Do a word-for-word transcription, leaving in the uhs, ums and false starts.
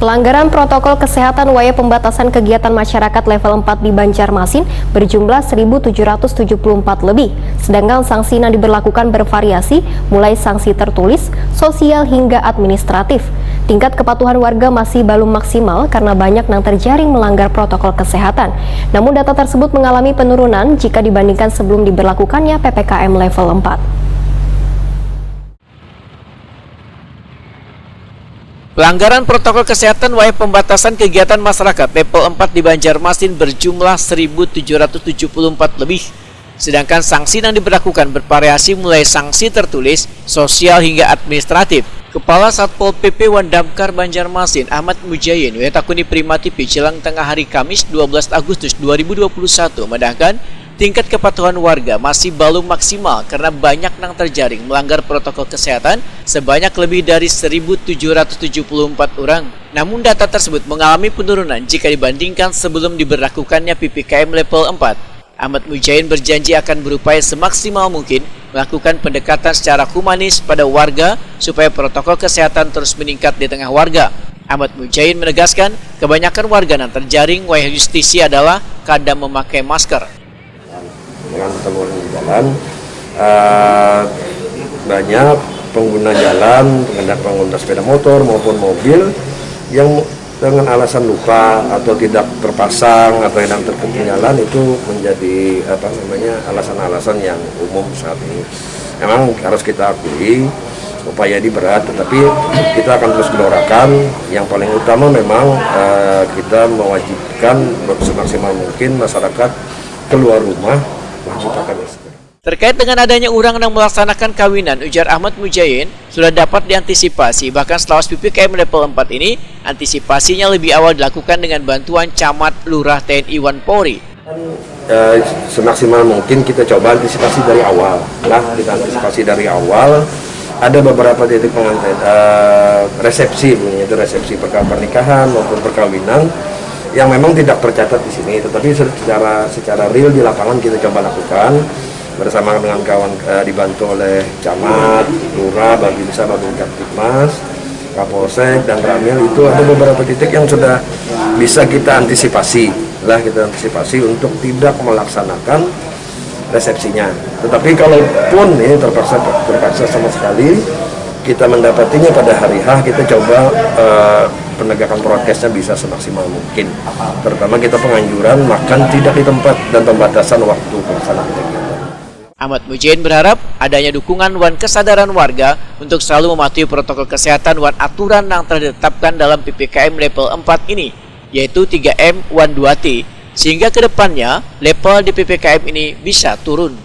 Pelanggaran protokol kesehatan wayah pembatasan kegiatan masyarakat level empat di Banjarmasin berjumlah seribu tujuh ratus tujuh puluh empat lebih, sedangkan sanksi yang diberlakukan bervariasi mulai sanksi tertulis, sosial hingga administratif. Tingkat kepatuhan warga masih belum maksimal karena banyak yang terjaring melanggar protokol kesehatan. Namun data tersebut mengalami penurunan jika dibandingkan sebelum diberlakukannya P P K M level empat. Pelanggaran protokol kesehatan wayah pembatasan kegiatan masyarakat level empat di Banjarmasin berjumlah seribu tujuh ratus tujuh puluh empat lebih. Sedangkan sanksi yang diberlakukan bervariasi mulai sanksi tertulis, sosial hingga administratif. Kepala Satpol P P Wandamkar Banjarmasin Ahmad Mujayin wayah takuni Prima T V jelang tengah hari Kamis dua belas Agustus dua ribu dua puluh satu madahkan, tingkat kepatuhan warga masih balum maksimal karena banyak nang terjaring melanggar protokol kesehatan sebanyak lebih dari seribu tujuh ratus tujuh puluh empat urang. Namun data tersebut mengalami penurunan jika dibandingkan sebelum diberlakukannya P P K M level empat. Ahmad Mujain berjanji akan berupaya semaksimal mungkin melakukan pendekatan secara humanis pada warga supaya protokol kesehatan terus meningkat di tengah warga. Ahmad Mujain menegaskan, kebanyakan warga nang terjaring wayah justisi adalah kada memakai masker. Dengan keluar di jalan, eh, banyak pengguna jalan, pengguna, pengguna sepeda motor maupun mobil yang dengan alasan lupa atau tidak terpasang atau yang terketinggalan itu menjadi apa namanya alasan-alasan yang umum saat ini. Memang harus kita akui upaya ini berat, tetapi kita akan terus gelorakan. Yang paling utama memang eh, kita mewajibkan semaksimal mungkin masyarakat keluar rumah wajib pakai masker. Terkait dengan adanya urang nang melaksanakan kawinan, ujar Ahmad Mujain, sudah dapat diantisipasi, bahkan selawas P P K M level empat ini, antisipasinya lebih awal dilakukan dengan bantuan camat, lurah, T N I, wan Polri. Eh, semaksimal mungkin kita coba antisipasi dari awal. Nah, kita antisipasi dari awal. Ada beberapa titik pengantin eh, resepsi, bunyinya itu resepsi perka- pernikahan maupun perkawinan yang memang tidak tercatat di sini, tetapi secara secara real di lapangan kita coba lakukan bersama dengan kawan eh, dibantu oleh camat, lurah, babinsa, babin kamtibmas, kapolsek dan ramil. Itu ada beberapa titik yang sudah bisa kita antisipasi lah, kita antisipasi untuk tidak melaksanakan resepsinya. Tetapi kalaupun ini terpaksa terpaksa sama sekali kita mendapatinya pada hari H, kita coba eh, penegakan prokesnya bisa semaksimal mungkin. Terutama kita penganjuran makan tidak di tempat dan pembatasan waktu pelaksanaan kegiatan. Ahmad Mujain berharap adanya dukungan wan kesadaran warga untuk selalu mematuhi protokol kesehatan wan aturan yang telah ditetapkan dalam P P K M level empat ini, yaitu tiga M wan dua T, sehingga kedepannya level di P P K M ini bisa turun.